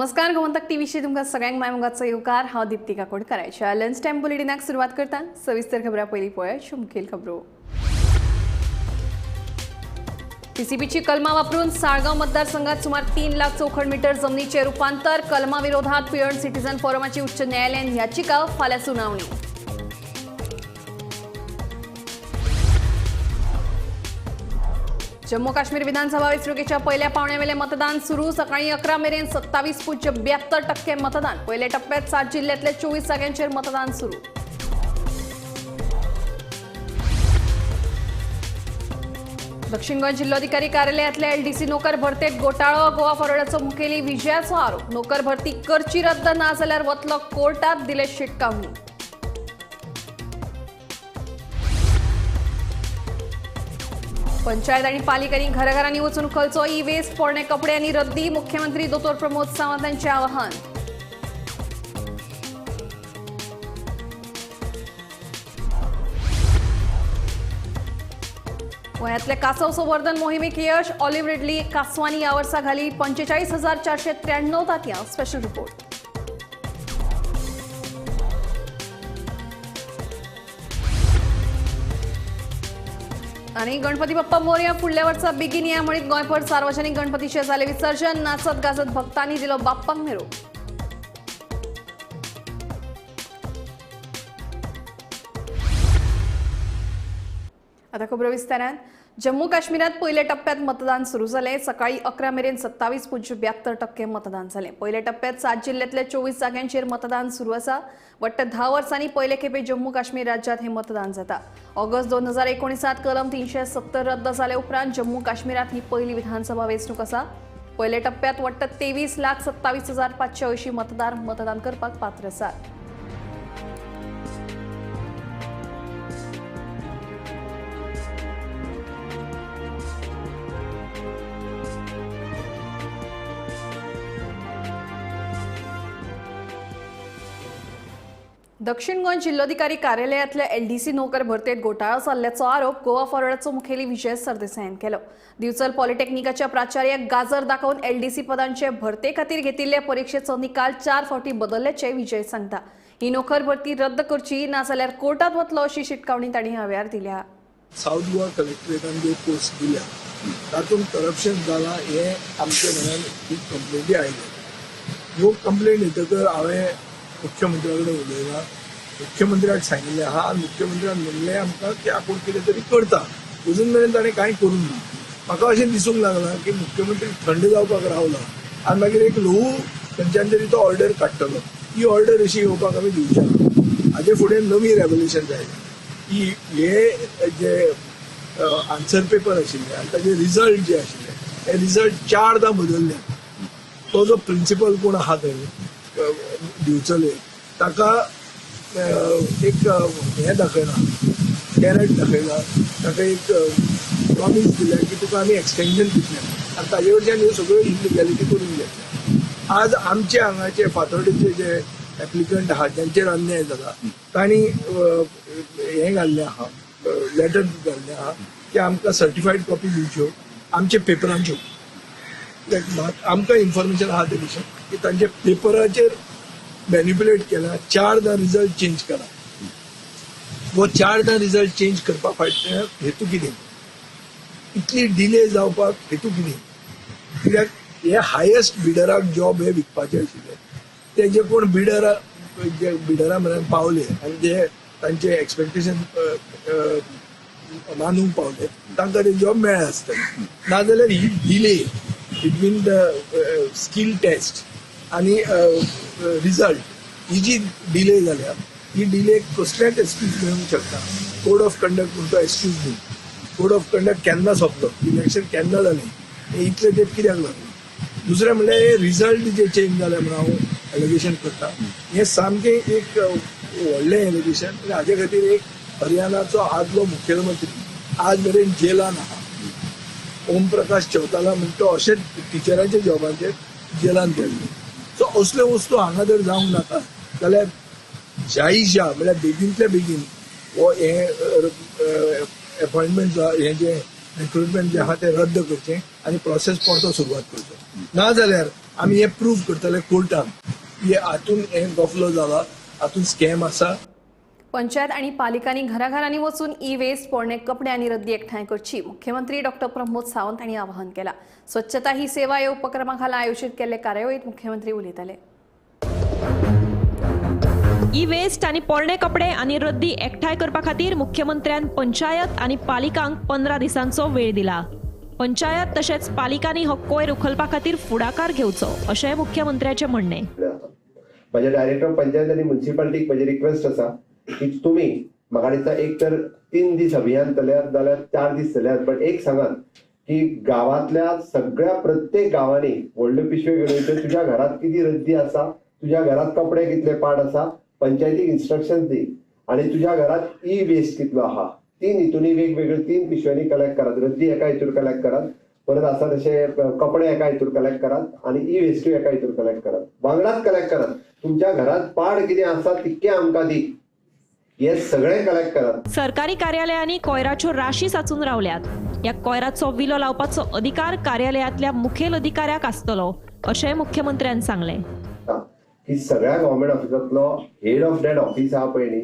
नमस्कार, गोमंतक टीव्हीशी तुमकां सगळ्यांक मायमोगाचो येवकार. हांव दीप्ती काकोडकाराच्या लंच टायम बुलेटिनाक सुरवात करता. सविस्तर खबरां पयलीं पळोवया मुखेल खबरो. पीसीबीची कलमा वापरून साळगांव मतदारसंघात सुमार 3 लाख चौखण मीटर जमनीचे रूपांतर. कलमा विरोधात पिळर्ण सिटीझन फोरमाची उच्च न्यायालयान याचिका, फाल्यां सुनावणी. जम्मू काश्मीर विधानसभा वेंचणुकेच्या पहिल्या पावण्यावेले मतदान सुरू. सकाळी 11 मेरेन 27.72% मतदान. पहिल्या टप्प्यात 7 जिल्ह्यातल्या 24 जाग्यांचेर मतदान सुरू. दक्षिण गोंय जिल्होधिकारी कार्यालयातल्या एलडीसी नोकर भरतेत घोटाळो. गोवा फॉरवर्डाचो मुखेली विजयाचो आरोप. नोकर भरती करची रद्द ना जाल्यार वतलो कोर्टात, दिले शिटकावणी. पंचायत आणि पालिकांनी घराघरांनी वचून उखलचो ई वेस्ट, पोरणे कपडे आणि रद्दी. मुख्यमंत्री दोतोर प्रमोद सावंत यांचे आवाहन. गोंयांतल्या कासव संवर्धन मोहिमेक यश. ऑलिव्ह रिडली कासवांनी ह्या वर्सा घाली 45,493 तांतयां. Special report. आणि गणपती बाप्पा मोरया फुडल्या वर्सा बेगीन या म्हणीत गोंयभर सार्वजनिक गणपतीचे जाले विसर्जन. नाचत गाजत भक्तांनी दिलो बाप्पांक निरोप. आता खबरो विस्तारान. जम्मू काश्मीरात पहिल्या टप्प्यात मतदान सुरू जालें. सकाळी 11 मेरेन 27.72% मतदान जालें. पहिल्या टप्प्यात 7 जिल्ह्यांतल्या 24 जाग्यांचेर मतदान सुरू आसा. वट्ट 10 वर्सांनी पयले खेपे जम्मू काश्मीर राज्यात हे मतदान जाता. ऑगस्ट 2019 कलम 370 रद्द जाले उपरांत जम्मू काश्मीरात ही पहिली विधानसभा वेंचणूक आसा. पहिल्या टप्प्यात वट्ट 23,27,580 मतदार मतदान करपाक पात्र आसात. दक्षिण गोंय जिल्होधिकारी कार्यालयातल्या एलडीसी नोकर भरतेत घोटाळो जाल्ल्याचो आरोप गोवा फॉरवर्डाचो मुखेली विजय सरदेसायान केलो. दिवचल पॉलिटेक्निकाच्या प्राचार्याक गाजर दाखोवन एलडीसी पदांचे भरते खातीर घेतिल्ल्या परिक्षेचो निकाल 4 फावटी बदलल्याचे विजय सांगता. ही नोकर भरती रद्द करची ना जाल्यार कोर्टात वतलो अशी शिटकावणी तांणी ह्या वेळार दिल्या. साऊथ गोवा कलेक्टरेटान ज्यो पोस्ट दिल्या तातूंत करप्शन जाला हें आमच्या मनान ही कंप्लेंटी आयल्यो. ह्यो कंप्लेंट येतकर हांवें मुख्यमंत्र्या कडेन उलयलां. मुख्यमंत्र्याक सांगिल्लें आहा आनी मुख्यमंत्र्यान म्हणलें आमकां की आपूण कितें तरी करता. अजून मेरेन ताणें कांय करूंक ना. म्हाका अशें दिसूंक लागलां की मुख्यमंत्री थंड जावपाक रावला आनी मागीर एक ल्हवू खंयच्यान तरी तो ऑर्डर काडटलो. ही ऑर्डर अशी येवपाक आमी दिवचे ना. हाजे फुडें नवी रेवोल्युशन जाय की हे जे आन्सर पेपर आशिल्ले आनी ताजे रिजल्ट जे आशिल्ले हे रिजल्ट 4दां बदलले. तो जो प्रिंसिपल कोण आहा थंय दिवचले ताका एक हें दाखयला, कॅरेट दाखयला, ताका एक प्रॉमीस दिल्या की तुका आमी एक्सटेंशन दितले आनी ताजे वयल्यान ह्यो सगळ्यो इलिगॅलिटी करून घेतल्या. आज आमचे हांगाचे फातोर्डेचे जे एप्लिकंट आहा जांचेर अन्याय जाला तांणी हें घाल्लें आहा, लेटर घाल्लें आहा की आमकां सर्टिफायड कॉपी दिवच्यो आमच्या पेपरांच्यो. आमकां इन्फॉर्मेशन आहा ते विशीं की तांच्या पेपराचेर मॅनिप्युलेट केला, 4दां रिजल्ट चेंज केला. वो 4दां रिजल्ट चेंज करपा फाटल्यान हेतू कितें, इतली डिले जावपाक हेतू कितें? कित्याक हे हायेस्ट बिडराक जॉब हे विकपाचे आशिल्ले. ते जे कोण बिडरा जे बिडरा म्हऱ्यान पावले आनी जे तांचे एक्सपेक्टेशन मानूंक पावले तांकां ते जॉब मेळ्ळे आसतले. नाजाल्यार ही delay between the skill test आनी रिजल्ट ही जी डिले जाल्या ही डिले कसल्याच एक्सक्यूज मेळूंक शकता. कोड ऑफ कंडक्ट म्हणतो एक्सक्यूज न्ही. कोड ऑफ कंडक्ट केन्ना सोंपलो, इलेक्शन केन्ना जालें, हें इतलें तेंप कित्याक लागलें? दुसरें म्हणल्यार हे रिजल्ट जे चेंज जाले म्हणून हांव एलिगेशन करता, हें सामकें एक व्हडलें एलिगेशन. हाजे खातीर एक हरियाणाचो आदलो मुखेलमंत्री आज मेरेन जेलान आहा, ओम प्रकाश चौताला म्हणटा, तो अशेंच टिचरांच्या जॉबाचेर जेलान गेल्ले. सो असल्यो वस्तू हांगा जर जावंक नाका जाल्यार जायशा म्हणल्यार बेगीनतल्या बेगीन हो हें अपॉयंटमेंट हें जें रिक्रुटमेंट जें आहा तें रद्द करचें आनी प्रोसेस परतो सुरवात करचो. ना जाल्यार आमी हें प्रूव करतले कोर्टान की हातून हें गफलो जाला, हातून स्कॅम आसा. पंचायत आणि पालिकांनी घराघरांनी वचून ई वेस्ट, पोरणे कपडे आणि रद्दी एकठांय करची, मुख्यमंत्री डॉक्टर प्रमोद सावंत हांणी आवाहन केला. स्वच्छता ही सेवा ह्या उपक्रमा खाला आयोजित केल्ले कार्यावळीत मुख्यमंत्री उलयताले. ई वेस्ट आनी पोरणे कपडे आनी रद्दी एकठांय करपा खातीर मुख्यमंत्र्यान पंचायत आनी पालिकांक 15 दिसांचो वेळ दिला. पंचायत तशेंच पालिकांनी हो कोयर उखलपा खातीर फुडाकार घेवचो अशें मुख्यमंत्र्याचें म्हणणें. म्हजे डायरेक्टर पंचायत आनी म्युन्सिपालिटीक म्हजी रिक्वेस्ट आसा की तुमी म्हाका दिसता एक तर 3 दीस अभियान चलयात जाल्यार 4 दीस चलयात, बट एक सांगात की गांवांतल्या सगळ्या प्रत्येक गांवांनी व्हडल्यो पिशव्यो घेवन वयच्यो, तुज्या घरांत कितें रद्दी आसा, तुज्या घरांत कपडे कितले पाड आसा, पंचायतीक इन्स्ट्रक्शन दी आनी तुज्या घरांत ई वेस्ट कितलो आहा, 3 हितूनी वेगवेगळे 3 पिशव्यांनी कलेक्ट करात, रद्दी एका हितूर कलेक्ट करात, परत आसा तशे कपडे एका हितूर कलेक्ट करात आनी ई वेस्टूय एका हितूर कलेक्ट करात, वांगडाच कलेक्ट करात. तुमच्या घरांत पाड कितें आसा तितकें आमकां दी, हे सगळे कलेक्ट करात. सरकारी कार्यालयांनी कोयराच्यो राशी साचून रावल्यात. ह्या कोयराचो विलो लावपाचो अधिकार कार्यालयांतल्या मुखेल अधिकाऱ्याक आसतलो अशें मुख्यमंत्र्यान सांगलें. की सगळ्या गव्हर्मेंट ऑफिसांतलो हेड ऑफ that office आहा पळय न्ही,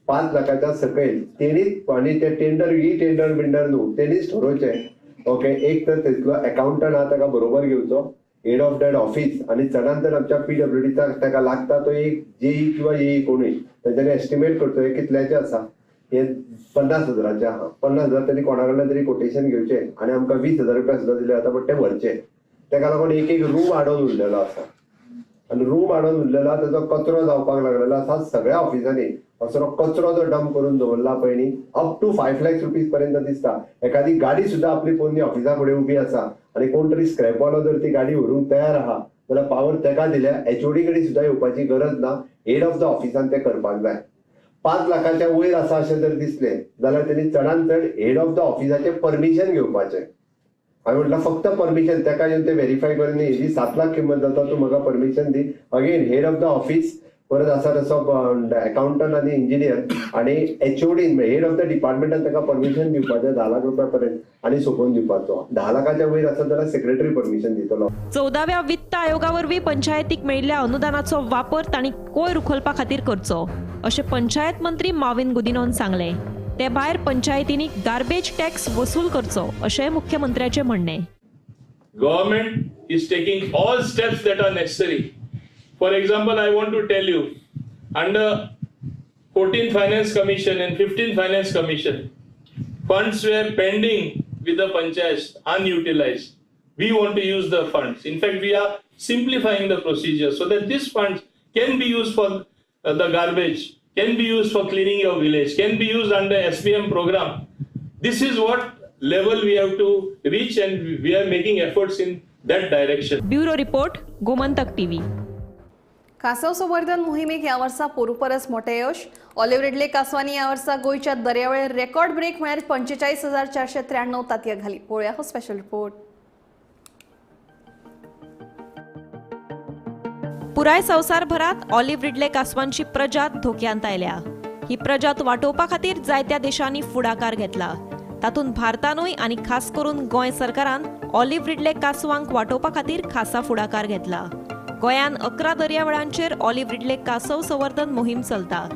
5 लाखाच्या सकयल तेणीच, आनी ते टेंडर ई टेंडर बिंडर न्हू, तेणीच ठरोवचें. ओके, एक तर थंयसलो एकाउंटंट आहा ताका बरोबर घेवचो, हेड ऑफ that office, आनी चडान चड आमच्या पीडब्ल्यूडीचा ताका लागता तो एक जेई किंवा एई कोणूय, तेंच्यांनी एस्टिमेट करचो हे कितल्याचें आसा, हे 50 हजाराचें आहा, 50,000 तेणी कोणा कडल्यान तरी कोटेशन घेवचें आनी आमकां 20,000 रुपया सुद्दां दिले जाता, बट ते व्हरचे. ताका लागून एक एक रूम आडोवन उरलेलो आसा आनी रूम हाडून उरलेलो आसा, ताचो कचरो जावपाक लागलेलो आसा सगळ्या ऑफिसांनी. असो कचरो जो डंप करून दवरला पळय न्ही, अप टू 5 लाख रुपीज पर्यंत दिसता. एखादी गाडी सुद्दां आपली पोरणी ऑफिसा फुडें उबी आसा आनी कोण तरी स्क्रॅपवालो जर ती गाडी व्हरूंक तयार आहा जाल्यार पावर ताका दिल्या, एचओडी कडेन सुद्दां येवपाची गरज ना, हेड ऑफ the ऑफिसान तें करपाक जाय. 5 लाखाच्या वयर आसा अशें जर दिसलें जाल्यार तेणी चडान चड हेड ऑफ the ऑफिसाचें परमिशन घेवपाचें. हांवें म्हटल्यार फक्त परमिशन ताका येवन ते व्हेरीफाय करून हेजी 7 लाख किंमत जाता, तूं म्हाका permission the. Again head of the office, परत आसा तसो एकाउंटंट आनी इंजिनियर आनी एचओडी हेड ऑफ the डिपार्टमेंटान ताका परमिशन दिवपाचें 10 लाख रुपया पर्यंत आनी सोंपोवन दिवपाचो. 10 लाखाच्या वयर आसा जाल्यार सेक्रेटरी परमिशन दितलो. 14व्या वित्त आयोगा वरवीं पंचायतीक मेळिल्ल्या अनुदानाचो वापर तांणी कोयर उखलपा खातीर करचो अशें पंचायत मंत्री माविन गुदिनोन सांगलें. ते भायर पंचायतींनी गार्बेज टॅक्स वसूल करचो अशें मुख्यमंत्र्याचें म्हणणें. Government is taking all steps that are necessary. For example, I want to tell you, under 14th Finance Commission and 15th Finance Commission, funds were pending with the panchayats, unutilized. We want to use the funds. In fact, we are simplifying the procedure so that these funds can be used for the garbage, can be used for cleaning your village, can be used under SBM program. This is what level we have to reach and we are making efforts in that direction. Bureau Report, Gomantak TV. कासव संवर्धन मोहिमेक ह्या वर्सा पोरूपरस मोठें यश. Olive Ridley कासवांनी ह्या वर्सा गोंयच्या दर्यावेळेर record break म्हळ्यार 45,493 तांतयां घाली. पळोवया हो स्पेशल रिपोर्ट. पुराय संवसारभरात ऑलिव्ह रिडले कासवांची प्रजात धोक्यांत आयल्या. ही प्रजात वाटोवपा खातीर जायत्या देशांनी फुडाकार घेतला. तातूंत भारतानूय आनी खास करून गोंय सरकारान ऑलिव्ह रिडले कासवांक वाटोवपा खातीर खासा फुडाकार घेतला. गोंयान 11 दर्यावेळांचेर ऑलिव्ह रिडले कासव संवर्धन मोहीम चलता.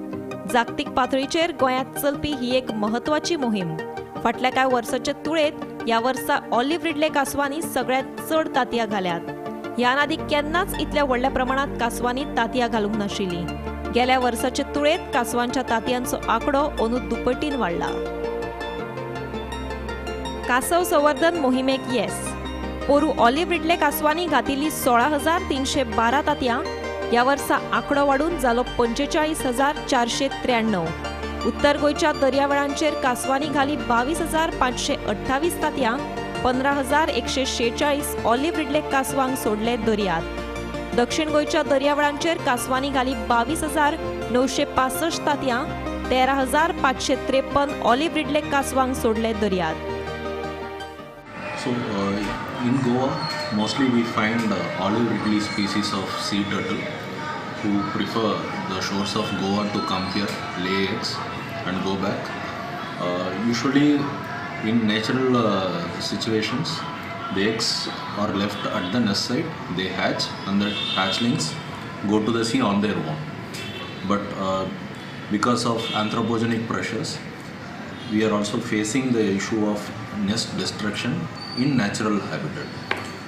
जागतीक पातळीचेर गोंयांत चलपी ही एक म्हत्वाची मोहीम. फाटल्या कांय वर्साचे तुळेंत ह्या वर्सा ऑलिव्ह रिडले कासवांनी सगळ्यांत चड तांतयां घाल्यात. ह्यान आदी केन्नाच इतल्या व्हडल्या प्रमाणात कासवांनी तांतयां घालूंक नाशिल्लीं. गेल्या वर्साचे तुळेंत कासवांच्या तांतयांचो आंकडो अंदू दुपटीन वाडला. कासव संवर्धन मोहिमेक येस. पोरू ऑलिव्ह रिडले कासवांनी घातिल्ली 16,312 तांतयां ह्या वर्सा आंकडो वाडून जालो 45,493. उत्तर गोंयच्या दर्यावेळांचेर कासवांनी घाली 22,528 तांतयां, 15,146 ऑलिव्ह रिडले कासवांक सोडले दर्यांत. दक्षिण गोंयच्या दर्यावेळांचेर कासवांनी घाली 22,965 तांतयां, 13,553 ऑलिव्ह रिडले कासवांक सोडले दर्यांत. So in Goa, mostly we find olive ridley species of sea turtle who prefer the shores of Goa to come here, lay eggs and go back. Usually in natural situations, The eggs are left at the nest site, they hatch, and the hatchlings go to the sea on their own. But because of anthropogenic pressures, we are also facing the issue of nest destruction in natural habitat.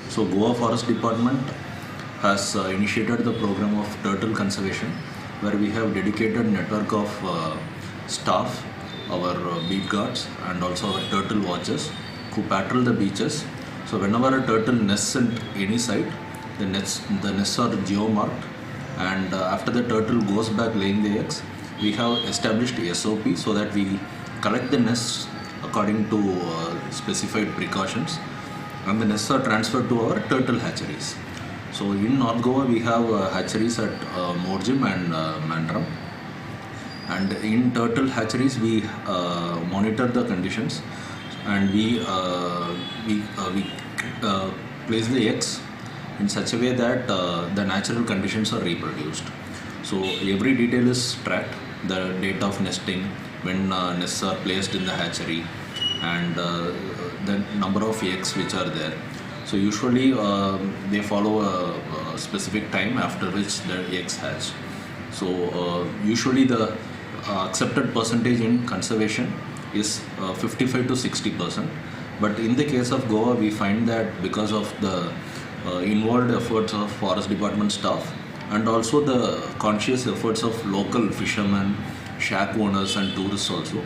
So Goa Forest Department has initiated the program of turtle conservation, where we have dedicated network of staff, our beat guards and also our turtle watchers who patrol the beaches. So whenever a turtle nests at any site, the nests are geomarked, and after the turtle goes back laying the eggs, we have established SOP so that we collect the nests according to specified precautions, and the nests are transferred to our turtle hatcheries. So in North Goa we have hatcheries at Morjim and Mandram, and in turtle hatcheries we monitor the conditions, and we place the eggs in such a way that the natural conditions are reproduced. So every detail is tracked: the date of nesting, when nests are placed in the hatchery, and the number of eggs which are there. So usually they follow a specific time after which the eggs hatch. So usually the accepted percentage in conservation is 55 to 60%. But in the case of Goa, we find that because of the involved efforts of forest department staff and also the conscious efforts of local fishermen, shack owners and tourists also,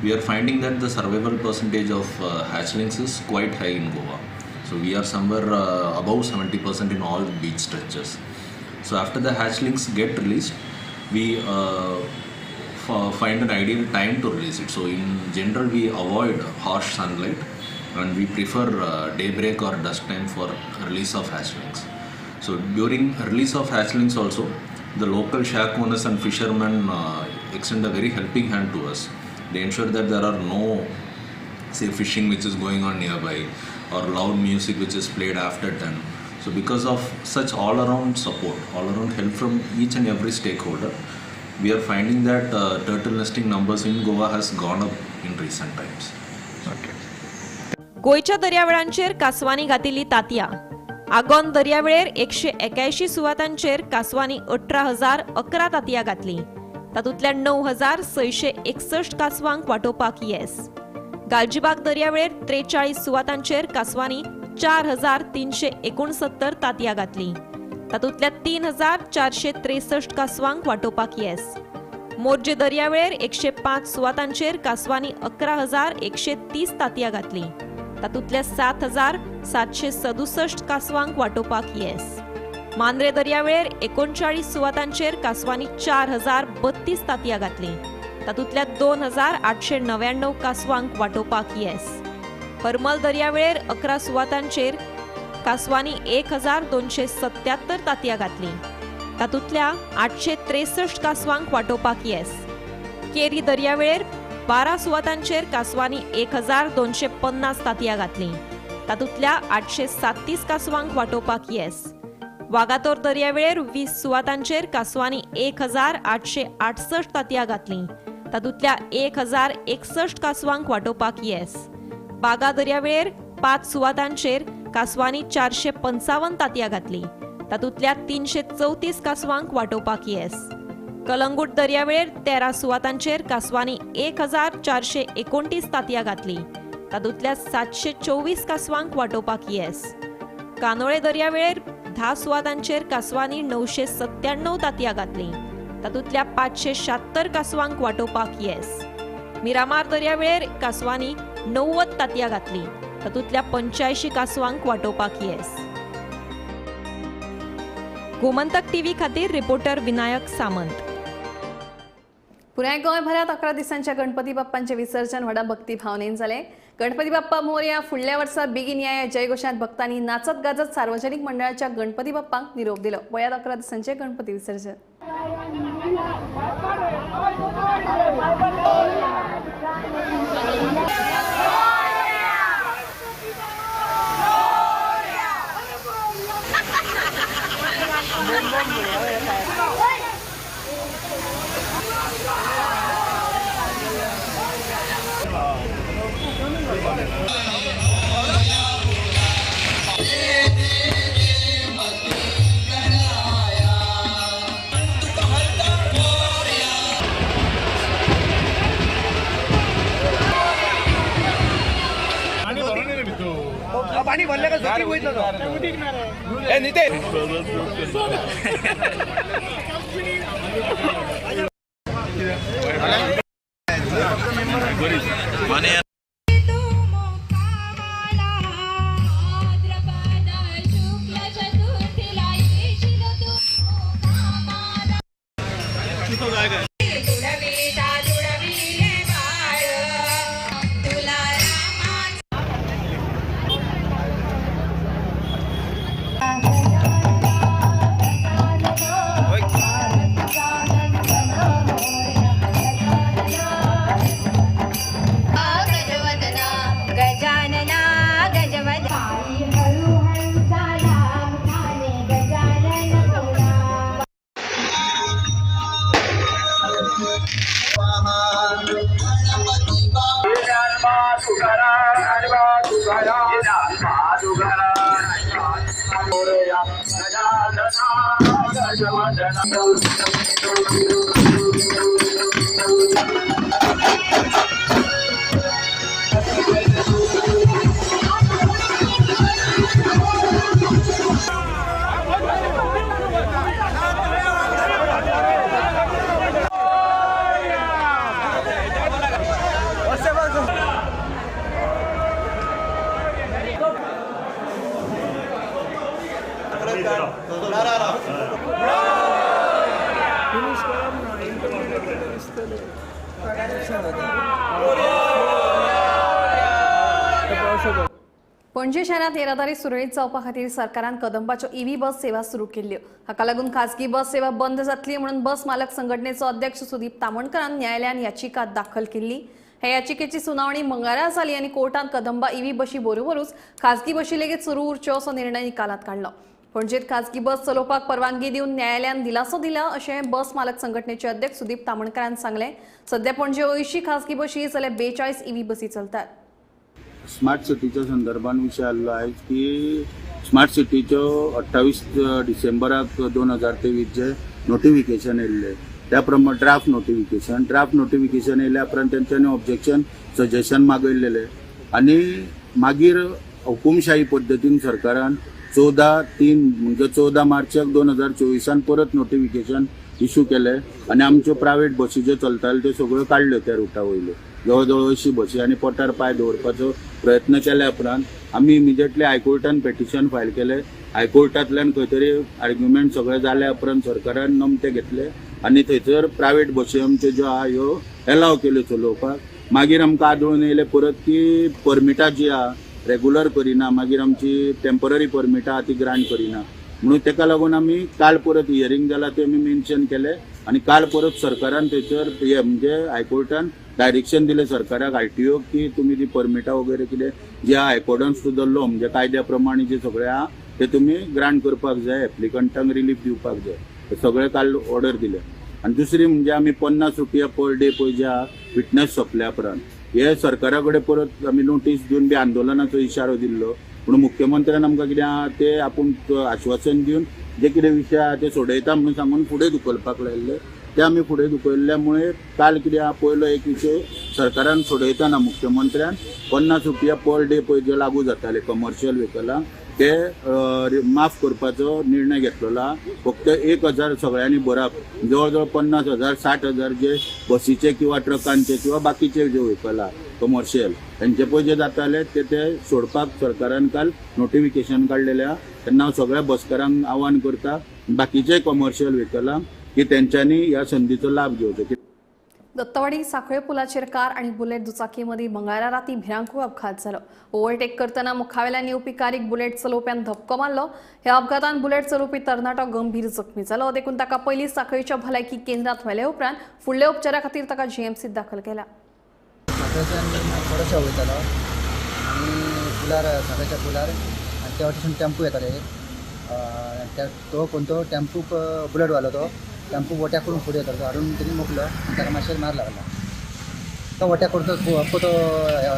we are finding that the survival percentage of hatchlings is quite high in Goa. So we are somewhere above 70% in all beach stretches. So after the hatchlings get released, we find an ideal time to release it. So in general, we avoid harsh sunlight and we prefer daybreak or dusk time for release of hatchlings. So during release of hatchlings also, the local shack owners and fishermen extend a very helping hand to us. They ensure that there are no, say, fishing which is going on nearby or loud music which is played after 10. So because of such all-around support, all-around help from each and every stakeholder, we are finding that turtle nesting numbers in Goa has gone up in recent times. Okay. गोंयच्या दर्यावेळांचेर कांसवांनी घातिल्ली तांतयां. आगोंद दर्यावेळेर 181 सुवातांचेर कांसवांनी 18,011 तांतयां घातलीं. तातूंतल्या 9,661 कांसवांक वाटोवपाक येस. गालजीबाग दर्यावेळेर 43 सुवातांचेर कांसवांनी 4,369 तांतयां घातलीं. तातूंतल्या 3,463 कांसवांक वाटोवपाक येस. मोरजे दर्यावेळेर 105 सुवातांचेर कांसवांनी 11,130 तांतयां घातलीं. तातूंतल्या 7,767 कांसवांक वाटोवपाक येस. मांद्रे दर्यावेळेर 39 सुवातांचेर कांसवांनी 4,032 तांतयां घातलीं. तातूंतल्या 2,899 कांसवांक वाटोवपाक येस. हरमल दर्यावेळेर 11 सुवातांचेर कांसवांनी 1,277 तांतयां घातलीं. तातूंतल्या 863 कांसवांक वाटोवपाक येस. केरी दर्यावेळेर 12 सुवातांचेर कांसवांनी 1,250 तांतयां घातलीं. तातूंतल्या 837 कांसवांक वाटोवपाक येस. वागातोर दर्यावेळेर 20 सुवातांचेर कांसवांनी 1,868 तांतयां घातलीं. तातूंतल्या 1,061 कांसवांक वाटोवपाक येस. बागा दर्यावेळेर 5 सुवातांचेर कांसवांनी 455 तांतयां घातलीं. तातूंतल्या 334 कांसवांक वाटोवपाक येस. कलंगूट दर्यावेळेर 13 सुवातांचेर कांसवांनी 1,429 तांतयां घातलीं. तातूंतल्या 724 कांसवांक वाटोवपाक येस. कानोळे दर्यावेळेर 10 सुवातांचेर कांसवांनी 997 तांतयां घातलीं. तातूंतल्या 576 कांसवांक वाटोवपाक येस. मिरामार दर्यावेळेर कांसवांनी 90 तांतयां घातलीं. तातूंतल्या 85 कांसवांक वाटोवपाक येस. गोमंतक टीव्ही खातीर रिपोर्टर विनायक सामंत. पुराय गोंयभरात 11 दिसांच्या गणपती बाप्पांचे विसर्जन व्हडा भक्तिभावनेन जालें. गणपती बाप्पा मोरया फुडल्या वर्सा बेगीन या ह्या जयघोशांत भक्तांनी नाचत गाजत सार्वजनिक मंडळाच्या गणपती बाप्पांक निरोप दिलो. पळयात 11 दिसांचे गणपती विसर्जन. गजानना गजवदना हळूहळू चाला मुखाने गजानन बोला. पणजे शहरात येरादारी सुरळीत जावपा खातीर सरकारान कदंबाच्यो ईव्ही बस सेवा सुरू केल्ल्यो. हाका लागून खासगी बस सेवा बंद जातली म्हणून बस मालक संघटनेचो अध्यक्ष सुदीप तामणकरान न्यायालयान याचिका दाखल केल्ली. हे याचिकेची सुनावणी मंगळारा जाली आनी कोर्टान कदंबा ईव्ही बशी बरोबरूच खासगी बशी लेगीत सुरू उरच्यो असो निर्णय निकालात काडलो. पणजेत खासगी बस चलोवपाक परवानगी दिवन न्यायालयान दिलासो दिला अशें बस मालक संघटनेचे अध्यक्ष सुदीप तामणकरान सांगलें. सध्या पणजे 80 खासगी बशी जाल्यार 42 ईव्ही बसी चलतात. स्मार्ट सिटीच्या संदर्भात विषय आल्लो आयज की स्मार्ट सिटीच्यो 28 डिसेंबराक 2023 जे नोटिफिकेशन येयल्लें त्या प्रमाण ड्राफ्ट नोटिफिकेशन येयल्या उपरांत तेंच्यांनी ऑब्जेक्शन सजेशन मागयल्लेलें आनी मागीर हुकुमशाही पद्दतीन सरकारान 14/3 म्हणजे 14 मार्चाक 2024 परत नोटिफिकेशन इशू केलें आनी आमच्यो प्रायवेट बसी ज्यो चलताल्यो त्यो सगळ्यो काडल्यो त्या रुटा वयल्यो. जवळ जवळ 80 बसी आनी पोटार पांय दवरपाचो प्रयत्न केल्या उपरांत आमी इमिजिएटली हायकोर्टान पेटिशन फायल केलें. हायकोर्टांतल्यान खंय तरी आर्ग्युमेंट सगळें जाल्या उपरांत सरकारान नमते घेतले आनी थंयसर प्रायवेट बसी आमच्यो ज्यो आहा ह्यो एलाव केल्यो चलोवपाक. मागीर आमकां आदळून येयलें परत की परमिटां जी आहा रेगुलर करिना, मागीर आमची टेंपररी परमिटां आहा ती ग्रांट करिना, म्हणून तेका लागून आमी काल परत हियरींग जाला तें आमी मेन्शन केलें आनी काल परत सरकारान थंयसर हे म्हणजे हायकोर्टान डायरेक्शन दिलें सरकाराक आरटीओ की तुमी ती परमिटां वगैरे कितें जे आहा एकॉर्डन्स टू the law म्हणजे कायद्या प्रमाणे जे सगळें आहा ते तुमी ग्रांट करपाक जाय, एप्लिकंटांक रिलीफ दिवपाक जाय, हे सगळें काल ऑर्डर दिलें. आनी दुसरी म्हणजे आमी 50 रुपया पर डे पळय जे आहा फिटनेस सोंपल्या उपरांत हे सरकारा कडेन परत आमी नोटीस दिवन बी आंदोलनाचो इशारो दिल्लो, पूण मुख्यमंत्र्यान आमकां कितें आहा ते आपूण आश्वासन दिवन जे कितें विशय आहा ते सोडयता म्हणून सांगून फुडें धुकलपाक लायिल्ले, ते आमी फुडें धुकल्ल्यामुळे काल कितें आहा पयलो एक विशय सरकारान सोडयतना मुख्यमंत्र्यान 50 रुपया पर डे पळय जे लागू जाताले कमर्शियल व्हेकलांक ते माफ करपाचो निर्णय घेतलेलो आहा. फक्त 1000 सगळ्यांनी भरप, जवळ जवळ 50,000 60,000 जे बसीचे किंवा ट्रकांचे किंवा बाकीचे जे व्हेकल आहा कमर्शियल तेंचे पळय जे जाताले ते ते सोडपाक सरकारान काल नोटिफिकेशन काडलेलें आहा. तेन्ना हांव सगळ्या बसकारांक आव्हान करता बाकीचे कमर्शियल व्हेकलांक की तेंच्यांनी ह्या संदीचो लाभ घेवचो. दत्तवाडी साखळे पुलाचेर कार आणि बुलेट दुचाकीमध्ये मंगळारा राती भिरांकूळ अपघात झालो. ओव्हरटेक करताना मुखावेल्यान येवपी कारीक बुलेट चलोवप्यान धपको मारलो. ह्या अपघातान बुलेट चलोवपी तरणाटो गंभीर जखमी जालो. देखून ताका पयली साखळीच्या भलायकी केंद्रात व्हेले उपरांत फुडल्या उपचारा खातीर ताका जीएमसीत दाखल केला. साखळेच्यान वयतालो आनी पुलार साखळेच्या पुलार आनी त्या वटेसून टेम्पू येताले. तो कोण तो टेम्पू बुलेट वालो तो टेम्पू वट्याक करून फुडें येतालो, तो हाडून तेणी मोकलो आनी ताका मातशें मार लागला. तो वट्याक करून तो अख्खो तो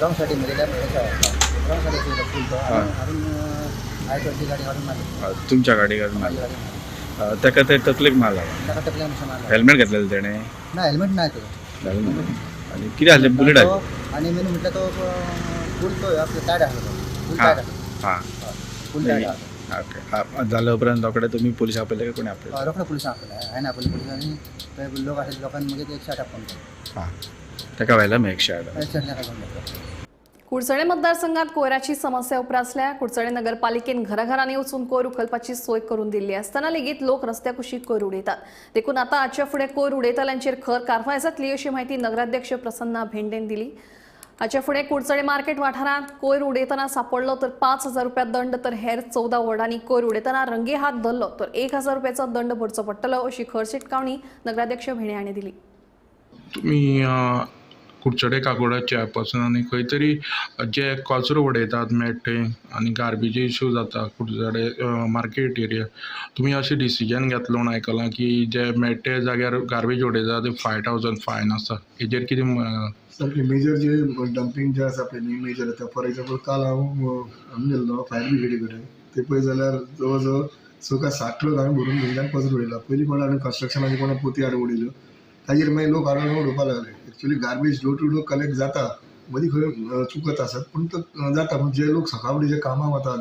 रॉंग सायडीन रॉंग सायडीन फूल तो हाडून I-20 गाडी हाडून मारली. तुमच्या गाडी मारली ताका ते तकलेक मार लागला. ताका तकलेक मातशें मार लागला. हेल्मेट घेतलेलें तेणें? ना, हेल्मेट ना तेजो. आनी कितें आसलें बुलेट आसलें? आनी मेन म्हटल्यार तो फूल तो आपलो टायट आसलो, फूल टायट आसलो. हां, फूल टायट आहा. ओके, जाल्या उपरांत रोखडे तुमी पुलिसां आपयले काय कोणी आपयले? रोखडे पुलिसां आपयले, हांवें आपयले पुलिसांनी. थंय लोक आसले, लोकांनी मागीर 108 फोन केलो. हां, ताका व्हेला मागीर 108? 108 फोन केलो. कुडचडे मतदारसंघात कोयराची समस्या उप्रासल्या. कुडचडे नगरपालिकेन घराघरांनी वचून कोयर उखलपाची सोय करून दिल्ली आसतना लेगीत लोक रस्त्या कुशीक कोयर उडयतात. देखून आतां हाच्या फुडें कोयर उडयतल्यांचेर खर कारवाय जातली अशी म्हायती नगराध्यक्ष प्रसन्ना भेंडेन दिली. हाच्या फुडें कुडचडे मार्केट वाठारांत कोयर उडयतना सापडलो तर 5,000 रुपया दंड, तर हेर 14 वॉर्डांनी कोयर उडयतना रंगे हात धरलो तर 1,000 रुपयाचो दंड भरचो पडटलो अशी खर शिटकावणी नगराध्यक्ष भेंडे हांणी दिली. तुमी कुडचडे काकोडा चेअरपर्सन आनी खंय तरी जे कचरो उडयतात मेळटे आनी गार्बेज इशू जाता कुडचडे मार्केट एरिया, तुमी अशें डिसिजन घेतलो म्हूण आयकलां की जे मेळटे जाग्यार गार्बेज उडयता ते 5,000 फायन आसा, हेजेर कितें? सारकें मेजर जे डंपींग जे आसा पळय न्ही मेजर आतां फॉर एग्जाम्पल काल हांव हांगा गेल्लो फायर ब्रिगेडी कडेन, ते पळय जाल्यार जवळ जवळ 6 काय 7 ट्रक हांवें भरून थंयच्यान कचरो उडयला. पयलीं कोण हाडून कन्स्ट्रक्शनाचे कोणा पोती हाडून उडयल्यो, ताजेर मागीर लोक हाडून उडोवपाक लागले. Actually garbage door to door collect जाता, मदीं खंय चुकत आसत पूण तो जाता. पूण जे लोक सकाळ फुडें जे कामाक वता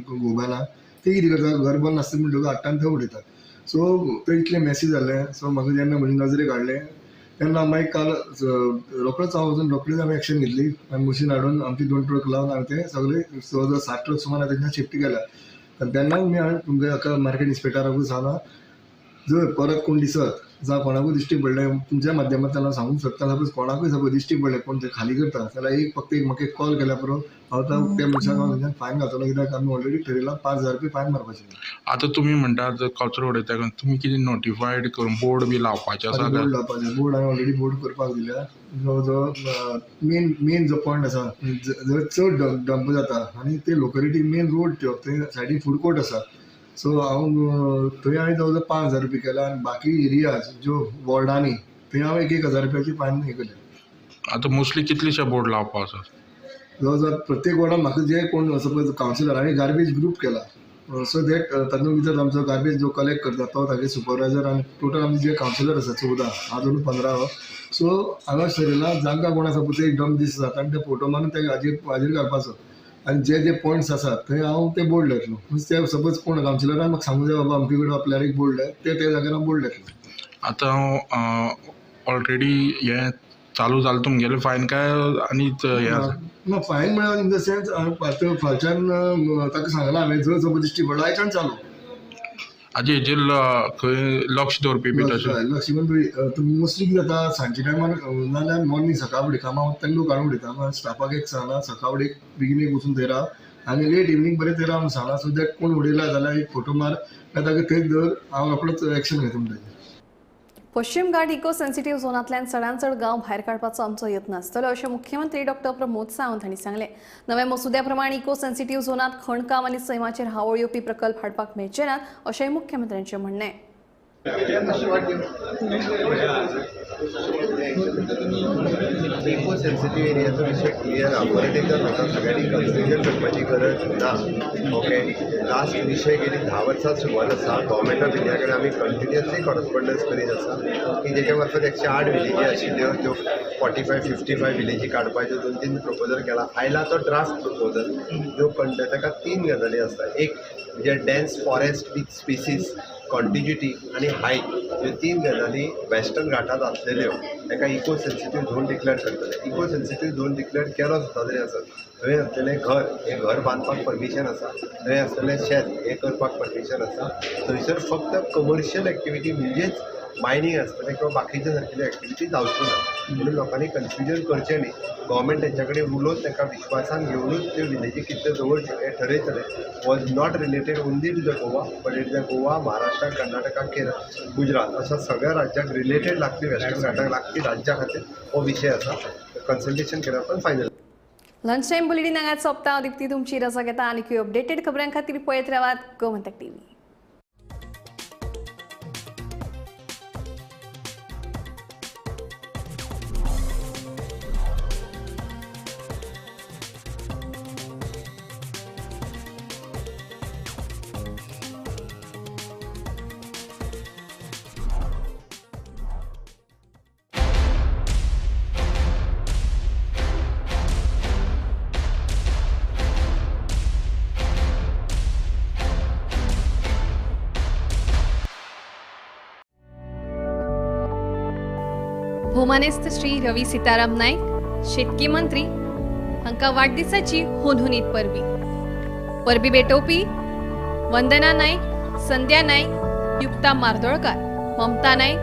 गोब्याला ते कितें करता, घर बंद आसता म्हणटकूच हाडटा आनी थंय उडयतात. सो ते इतलें मेसी जालें. सो म्हाका जेन्ना म्हजे नजरेक हाडलें तेन्ना मागीर काल रोखडोच हांव वचून रोखडीच आमी एक्शन घेतली आनी मशीन हाडून आमची 2 ट्रक लावन हांवें ते सगळे जवळ जवळ 7 ट्रक सुमार तेंच्या शिफ्ट केल्या. आनी तेन्ना आमी हांवें तुमच्या मार्केट इन्स्पेक्टराकूय सांगलां, जर परत कोण दिसत जावं कोणाकूय दिश्टी पडलें तुमच्या माध्यमांतल्यान हांव सांगूंक सोदता, सपोज कोणाकूय सपोज दिश्टी पडलें कोण ते खाली करता जाल्यार एक फक्त एक म्हाका एक कॉल केल्यार पुरो, हांव त्या मनशाक हांव थंयच्यान फायन घातलो. कित्याक आमी ऑलरेडी ठरयलां 5,000 रुपया फायन मारपाचें. आतां तुमी म्हणटात कचरो उडयता, तुमी कितें नोटिफायड करून बोर्ड बी लावपाचें आसा? बोर्ड लावपाचें, बोर्ड हांवें ऑलरेडी बोर्ड करपाक दिल्या. जवळ जवळ मेन जो पॉयंट आसा जंय चड डंप जाता आनी ते लोकेलिटी मेन रोड त्यो थंय सायडीन फूड कोर्ट आसा. सो हांव थंय हांवें जवळ जवळ 5,000 रुपया केला आनी बाकी एरियाज ज्यो वॉर्डांनी थंय हांव 1,000 रुपयाची फायन हें केल्या. आतां मोस्टली कितलेशे बोर्ड लावपा आसा? जवळ जवळ प्रत्येक वॉर्डान म्हाका जे कोण सपोज कावन्सिलर हांवें गार्बेज ग्रूप केला, सो that तातूंत भितर आमचो गार्बेज जो कलेक्ट करता तो तागे सुपरवायजर आनी टोटल आमचे जे कावन्सिलर आसा 14 हांव 15 आहा. सो हांगा शरीरा जांकां कोण आसा पळय ते डंप दीस जाता आनी ते फोटो मारून ते हाजेर घालपाचो आनी जे जे पॉयंट्स आसात थंय हांव ते बोर्ड लायतलो. ते सपोज कोण कावन्सिलरान म्हाका सांगूं जाय बाबा अमके कडेन आपल्याक एक बोर्ड लाय, ते त्या जाग्यार हांव बोर्ड लायतलो. आतां ऑलरेडी हें चालू जालें तुमगेलें फायन काय आनी हें आसा? ना, फायन म्हळ्यार इन the sense आतां फालच्यान ताका सांगलां हांवें जर सपोज दिश्टी पडलो आयच्यान चालू. आजी हेजेर खंय लक्ष दवरपी बी तशें? लक्ष तुमी मोस्टली कितें जाता सांजच्या टायमार नाल्यार मॉर्निंग सकाळ फुडें कामाक वता तेन्ना लोक हाडून उडयता. स्टाफाक एक सांगलां सकाळ फुडें बेगीन वचून थंय राव आनी लेट इवनींग बरें थंय राव म्हूण सांगलां. सो that कोण उडयला जाल्यार एक फोटो मार ना ताका थंय धर, हांव रोखडोच एक्शन घेता म्हणटा. पश्चिम घाट इको सेन्सिटिव्ह झोनांतल्यान चडांत चड गांव भायर काडपाचो आमचो यत्न आसतलो अशें मुख्यमंत्री डॉक्टर प्रमोद सावंत हांणी सांगलें. नव्या मसुद्या प्रमाण इको सेन्सिटिव्ह झोनांत खणकाम आनी सैमाचेर हावळ येवपी प्रकल्प हाडपाक मेळचे नात अशेंय मुख्यमंत्र्यांचें म्हणणें. इको सेन्सिटिव्ह एरियाचो विशय क्लियर आहा. परत एकदा म्हाका सगळ्यांनी कन्फ्युजन करपाची गरज ना. ओके, लास्ट विशय गेली 10 वर्सां सुरवात आसा. गव्हर्मेंट ऑफ इंडिया कडेन आमी कंटिन्युअसली कॉरस्पोंडन्स करीत आसा की जेच्या मार्फत 108 विलेजी आशिल्ल्यो त्यो 45-55 विलेजी काडपाच्यो 2-3 प्रपोजल केला. आयला तो ड्राफ्ट प्रपोजल ज्यो ताका 3 गजाली आसता. एक म्हणजे dense forest with species contiguity आनी हायट, ह्यो 3 गजाली वेस्टर्न घाटात आसलेल्यो ताका इको सेन्सिटीव झोन डिक्लेअर करतले. इको सेन्सिटीव झोन डिक्लेअर केलो सुद्दां तरी आसत थंय आसलेलें घर हें घर बांदपाक परमिशन आसा, थंय आसलेलें शेत हें करपाक परमिशन आसा. थंयसर फक्त कमर्शियल एक्टिविटी म्हणजेच मायनींग आसतलें किंवा बाकीच्या सारकेल्यो एक्टिविटी जावच्यो ना म्हणून लोकांनी कन्फ्युजन करचें न्ही. गव्हर्मेंट तेंच्या कडेन उलोवन तांकां विश्वासान घेवनूच त्यो विलेजी कितल्यो दवरच्यो हें ठरयतलें. Was not related only to the Goa but it the Goa, Maharashtra, Karnataka, Kerala, Gujarat अशा सगळ्या राज्यांक रिलेटेड लागपी वेस्टर्न घाटाक लागपी राज्यां खातीर हो विशय आसा. कन्सल्टेशन केल्या उपरांत फायनल. लंच टायम बुलेटीन हांगाच सोंपता. दीप्ती तुमची रजा घेता आनी अपडेटेड खबरां खातीर पळयत रावात गोमंतक टीव्ही. भोवमानेस्त श्री रवी सीताराम नाईक, शेतकी मंत्री हांकां वाडदिसाची हुनहुनीत परबी. परबी भेटोवपी वंदना नाईक, संध्या नाईक, युक्ता मार्दोळकार, ममता नाईक,